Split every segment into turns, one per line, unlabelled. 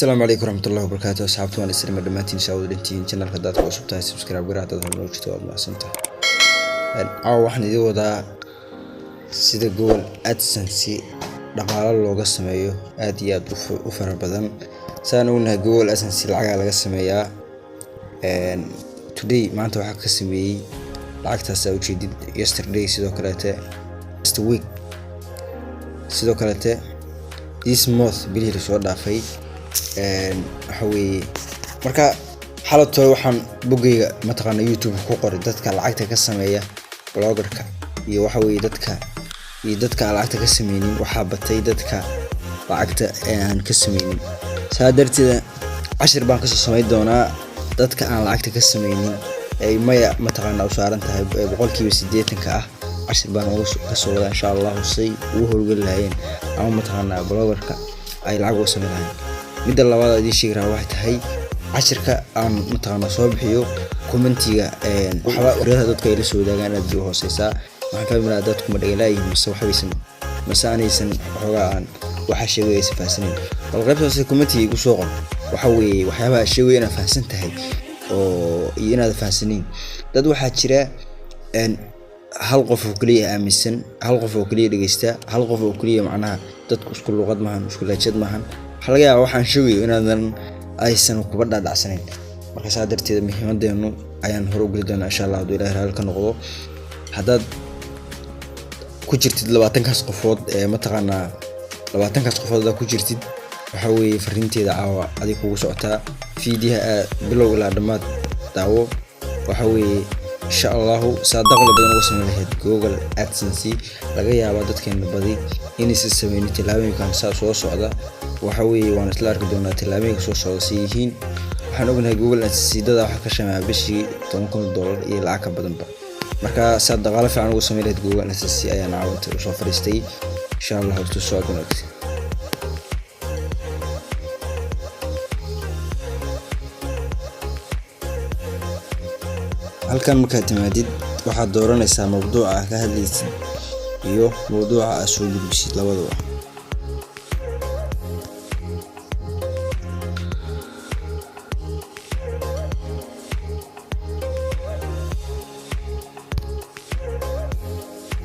Asalaamu calaykum waraxmatullahi wabarakaatu. Asxaabta, waan islima dhammaantiin, saa wada dhantihiin. Channelka hadaad ku cusub tahay, subscribe gara. Haddaad hore noo jirto, waad mahadsantahay. Caawa waxaan idiin wadaa sida Google AdSense dhaqaalo looga sameeyo aad iyo aad u fara badan. Saan ognahay, Google AdSense lacagaa laga sameeyaa. Today, maanta, waxaa ka sameeyey lacagtaas aa ujeedid. Yesterday sidoo kaleete, last week sidoo kaleete, this month, bilihii lasoo dhaafay. Waxa weeye, marka xalatoo waxaan boggeyga mataqaana YouTube ku qoray dadka lacagta ka sameeya bloggerka iyo waxa weeye dadka iyo dadka aan lacagta ka sameynin. Waxaa batay dadka lacagta aan ka sameynin. Saa darteed cashir baan kasoo sameyn doonaa dadka aan lacagta ka sameynin ay maya mataqaana u saaran tahay 80%-ka ah. Cashir baan uga kasoo wadaa, insha Allahu, say ugu howlgeli lahaayeen ama mataqaana bloggerka ay lacag uga sameyn lahaayeen. Midda labaad oo idiin sheegi rahaa waxay tahay, cashirka aan mataqaana soo bixiyo, commentiga waxba fikradaha dadku ay la soo wadaagaan aad bay u hooseysaa. Waxaan fahmi lahaa, dadku ma dhagalayihiin mase waxbaysan mase aanaysan waxoogaa aan waxa sheegay aysan fahansanayn. Bal qaybta hoose commentiga igu soo qor, waxa weeye waxyaabaha aad sheegaya inaad fahansan tahay oo iyo inaad fahansanayn. Dad waxaa jira hal qof oo keliya aaminsan, hal qof oo keliya dhegeysta, hal qof oo keliya. Macnaha, dadku isku luqad maahan, isku lahjad maahan. Waxaa laga yaabaa waxaan sheegayo inaadan aysan kuba dhaadhacsanayn. Marka saa darteed muhiimadeenu ayaan hore u geli doonaa, insha Allah, hadduu Ilahay raali ka noqdo. Haddaad ku jirtid 20-kaas qofood ee mataqaanaa, 20-kaas qofood haddaad ku jirtid, waxa weeye fariinteeda caawa adig kugu socotaa. Fiidiyaha aa bilow ilaa dhammaad daawo. Waxa weeye, insha Allahu, saa dakhli badan uga sameyn lahayd Google AdSense. Laga yaabaa dadkeena badi inaysan sameynin tillaabooyinkan saa soo socda. Waxa weeye, waan isla arki doonaa tillaabooyinka soo socda si yihiin. Waxaan ognahay Google AdSense dada waxaa ka shameeya bishii $10,000 iyo lacag ka badanba. Marka saad dhaqaale fiican uga sameyn lahayd Google AdSense ayaan caawinta usoo fadhiistay, insha Allah. Horta socod wanaagsan. Halkan markaad timaadid, waxaad dooranaysaa mawduuca aad ka hadlaysid iyo mawduuca aad soo gudbisid labadaba.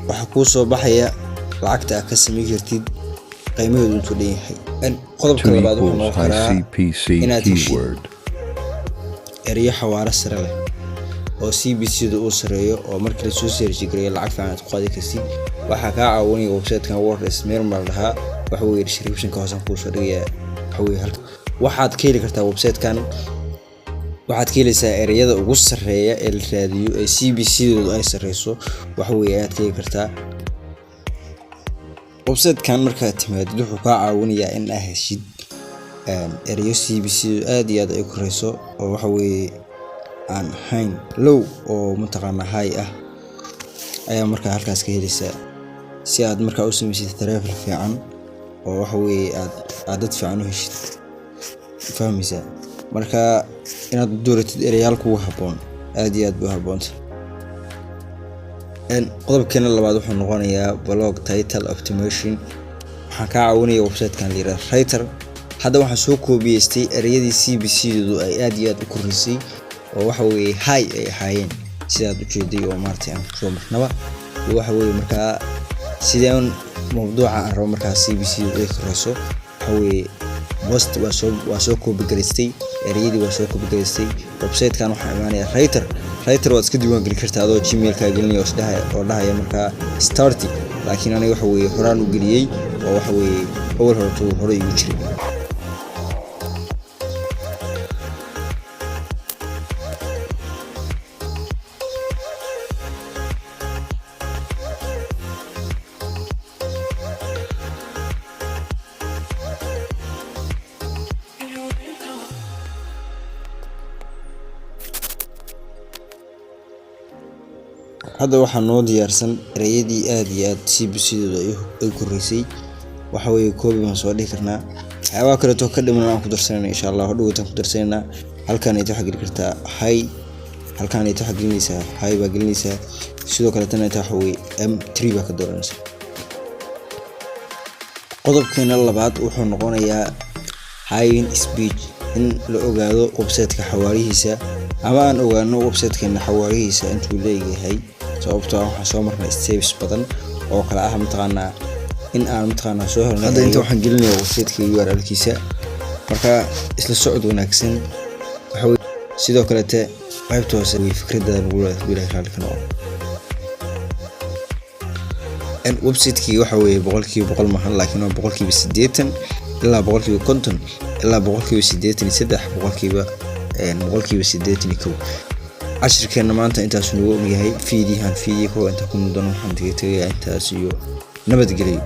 Waxaa kuu soo baxaya lacagta aad ka sameyn kartid, qiimaheedu intuu dhan yahay. Qodobka
2
labaad wuxuu
equals
noqon karaa
ICPC
inaad heshid
keyword.
Ereyo xawaaro sare leh oo CPC da uu sareeyo, oo markii lasoo search gareeyo lacag fiican aad ku qaadi kartid. Waxaa kaa caawinaya website-kan WordPress Mirror dhahaa. Waxa weeye, description-ka hoosaan kuusoo dhigayaa. Waxa weeye, halka waxaad ka heli kartaa website-kan, waxaad ka helaysaa ereyada ugu sarreeya ee la raadiyo ee CPC doodu ay sareyso. Waxa weeye, ayaad ka heli kartaa website-kan. Markaad timaadid, wuxuu kaa caawinayaa in aad heshid ereyo CPC du aad iyo aad ay u koreyso, oo waxa weeye aan ahayn low oo mataqaana high ah ayaa markaa halkaas ka helaysaa, si aad markaa u sameysid traffic fiican oo waxa weeye aad dad fiican u heshid. Fahmaysaa? Marka inaad dooratid ereyaal kugu habboon aad iyo aad bay u habboonta. Qodobkeena labaad wuxuu noqonayaa blog title optimization. Waxaan kaa caawinaya website-kan la yiraahdo Writer. Hadda waxaan soo koobiyeystay ereyadii CPC doodu ay aad iyo aad u koreysay, oo waxa weeye high ay ahaayeen, sidaad ujeeday, oo maaragtay aan kusoo marnaba. Waxa weeye, markaa sideen mawduuca aan rabo markaa CPC doodu ay koreyso? Waxa weeye, post waa soo copy garaystay, ereyadii waa soo copy garaystay. Website-kan waxaa imaanaya Writer. Writer waad iska diiwaan geli kartaa adoo Gmail-kaa gelinaya oo isdhahaya oo dhahaya markaa start, laakiin aniga waxa weeye horaan u geliyey, oo waxa weeye awal horetu hore igu jiray. Hadda waxaa noo diyaarsan ereyadii aad iyo aad CPC dooda ay koreysay. Waxa weeye, copy baan soo dhihi karnaa. Waxyaabaha kaleeto ka dhiman aan ku darsanayna, insha Allah, hadhowtaan ku darsanaynaa. Halkan ayta waxaa geli kartaa high, halkan ayta waxaa gelinaysaa high baa gelinaysaa. Sidoo kaleetana inta waxa weeye M3 baa ka dooranaysaa. Qodobkeena labaad wuxuu noqonayaa High speed, in la ogaado website-ka xawaarihiisa ama aan ogaano website-keena xawaarihiisa intuu leeyahay, sababtoo ah waxaan soo marnay steps badan oo kale ah, mataqaanaa, in aan, mataqaanaa, soo helno. Hadda inta waxaan gelinayaa website-ka URL-kiisa. Marka isla socod wanaagsan. Waxa sidoo kaleete qaybta hoose way fikradaada nagu leedahay, Ilaahay raalli ka noqo. Website-kii waxa weeye 100% maahan, laakiin waa 80% ilaa 50% ilaa 83%, 81%. Cashirkeena maanta intaas nagu ogyahay. Fiidiyahan fiidiyo kuwa inta ku mudano waxaan kaga tegayaa intaas iyo nabadgelyo.